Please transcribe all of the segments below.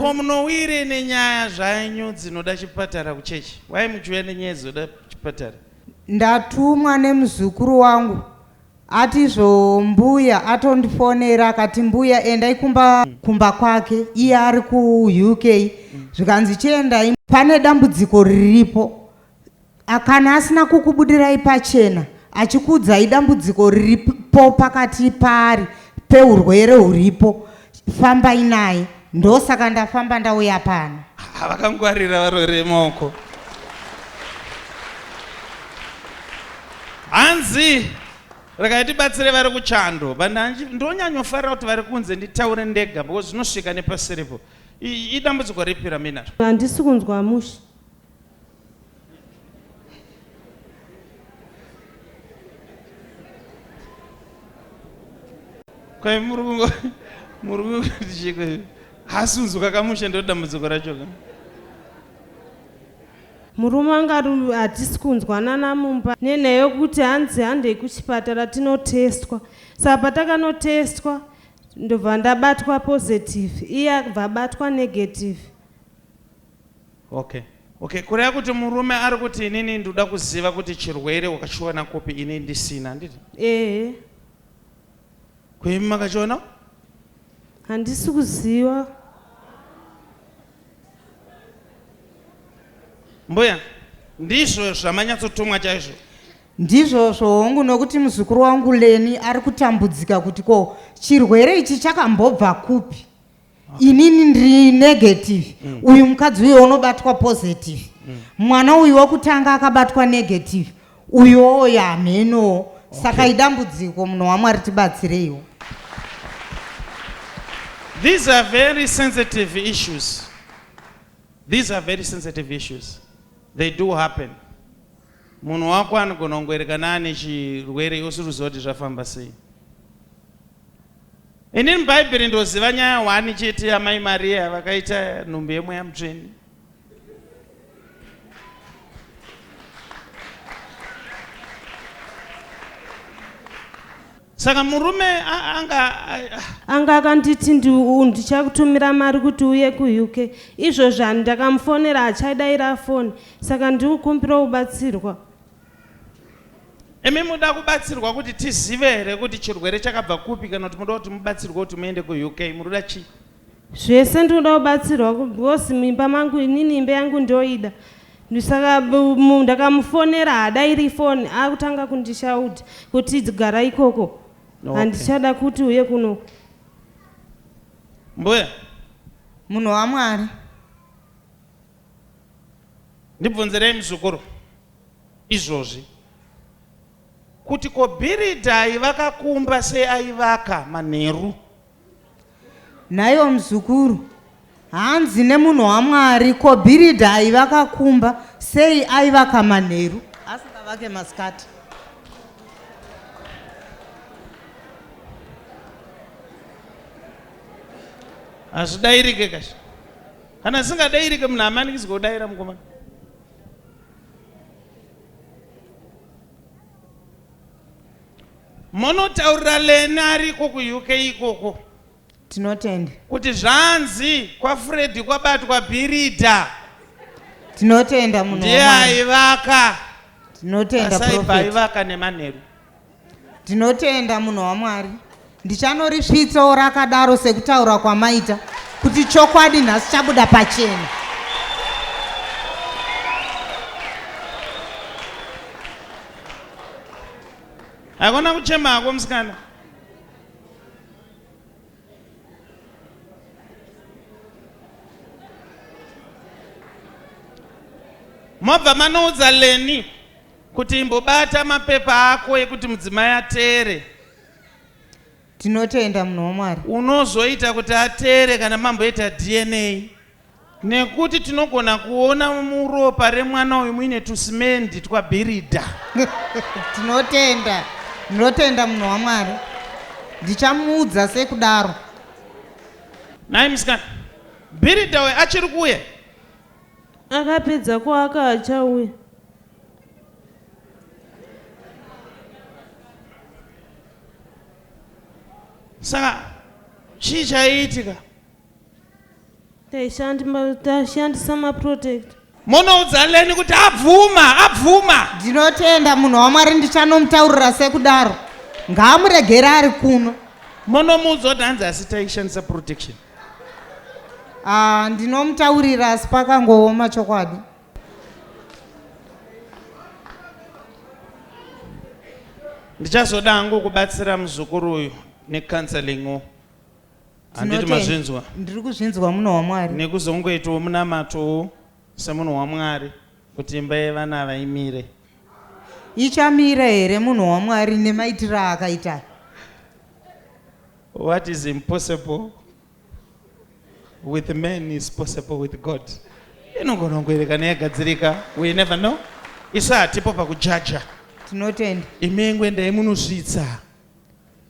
Ko munowire nenyaya zvanyu dzinoda chipatara kuchechi? Why muchiuya nenyaya dzinoda chipatara? Ndatumwa nemuzukuru wangu ati izvo mbuya atondifonera akati mbuya endai kumba kumba kwake iye ari kuUK zvikanzi chiendai pane dambudziko riripo Kana asina kukubudirai pachena achikuudzai dambudziko riripo pakati paari peurwere huripo, fambai naye. Ndosaka ndafamba ndauya pano. Ah, vakangwarira varore maoko. Hanzi regai tibatsire vari kuchando but ndonyanyofarira kuti vari kunze nditaure ndega because zvinosvika nepasiripo. Idambudziko ripi raminaro? Handisi kunzwa mushe. Kwai muri kungo muri kungoti chiko hasi unzwa kamushe ndo dambudziko racho ka. Murume wanga ari hatisi kunzwanana mumba nenyaya yokuti hanzi handei kuchipatara tinotestwa. Saka patakanotestwa ndobva ndabatwa positive iye akabva abatwa negative. Okay. Okay, kureva kuti murume ari kuti inini ndoda kuziva kuti chirwere wakachiwana kupi ini ndisina, handiti? Ehe. Ko imi makachiona? Handisi kuziva. Mbuya, ndizvo zvamanyatsotumwa chaizvo. Ndizvozvo hongu nokuti muzukuru wangu Leni ari kutambudzika kuti ko chirwere ichi chakambobva kupi? okay. Inini ndiri negative mm. Uyu mukadzi uyo unobatwa positive mm. Mwana uyu wekutanga akabatwa negative uyowo yamhenowo okay. Saka idambudziko munhu waMwari tibatsireiwo. These are very sensitive issues. These are very sensitive issues. They do happen. Munhu wako anogona kungoerekana ane chirwere usiri kuziva kuti zvafamba sei. Inini mubhaibheri ndoziva nyaya hwani chete yamai Maria vakaita nhumbu yemweya mutsvene. Saka murume anga anga akanditi ndichakutumira mari kuti uye kuUK. Izvozvi ndakamufonera achadaira foni saka ndikukumbira kubatsirwa. Imi muda kubatsirwa kuti tizive here kuti chirwere chakabva kupi kana kuti muda kuti mubatsirwe kuti muende kuUK muruda chii? Zvese ndinoda kubatsirwa because muimba mangu inini imba yangu ndoida. Saka ndakamufonera haadairi foni akutanga kundishaudha kuti gara ikoko. Handichada kuti uye kuno. Mbuya. Munhu waMwari. Ndibvunzirei muzukuru. Izvozvi kuti ko bhiridha vakakumba seaivaka manheru. Nhaiwo muzukuru, hanzi nemunhu waMwari ko bhiridha aivakakumba sei aivaka manheru asingavake masikati? Hazvidairike kashi. Kana zvisingadairike munhu hamanikidzwe kudaira mukomana. Monotaurira Leni ariko kuUK ikoko. Tinotenda. Kuti zvanzi kwaFreddy kwabatwa bhiridha. Tinotenda munhu Ndiye aivaka. Tinotenda Asaibva prophet. aivaka nemanheru. Tinotenda munhu waMwari. Ndichanorisvitsawo rakadaro sekutaura kwamaita kuti chokwadi nhasi chabuda pachena. Hakuna kuchema hako musikana. Mobva manoudza Leni kuti imbobata mapepa ako ekuti mudzimai ateere. Tinotenda munhu waMwari. Unozoita kuti ateere kana mamboita DNA nekuti tinogona kuona muropa remwana uyu muine tusimendi twabhiridha. Tinotenda, ndinotenda munhu waMwari. Ndichamuudza sekudaro. Nhai musikana, bhiridha uyu achiri kuuya? Akapedza kuaka achauya. Saka chii chaiitika? Taishandisa maprotect. Munoudza Leni kuti abvuma, abvuma. Ndinotenda munhu waMwari, ndichanomutaurira sekudaro. Ngaamuregere ari kuno. Munomuudza kuti hanzi asi taishandisa protection. Ah, ndinomutaurira asi pakangooma chokwadi. Ndichazoda hangu kubatsira muzukuru uyu necounseling. Handiti mazvinzwa? Ndiri kuzvinzwa munhu waMwari. Nekuzongoitawo munamatowo semunhu waMwari kuti imba yevana vaimire. Ichamira here munhu waMwari nemaitiro aakaita? What is impossible with man is possible with God. Inogona kungoerekana yagadzirika, we never know. Isu hatipo pakujaja. Tinotenda. Imengwe ndai munosvitsa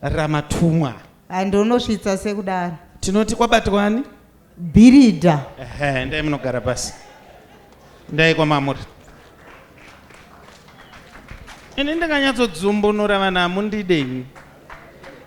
ramatumwa. Andonosvitsa sekudaro. Tinoti kwabatwani? Bhiridha. Ehe, ndai munogara pasi. Ndai kwamamuri. Ini ndinganyatsodzumbunuра vanhu hamundide ini.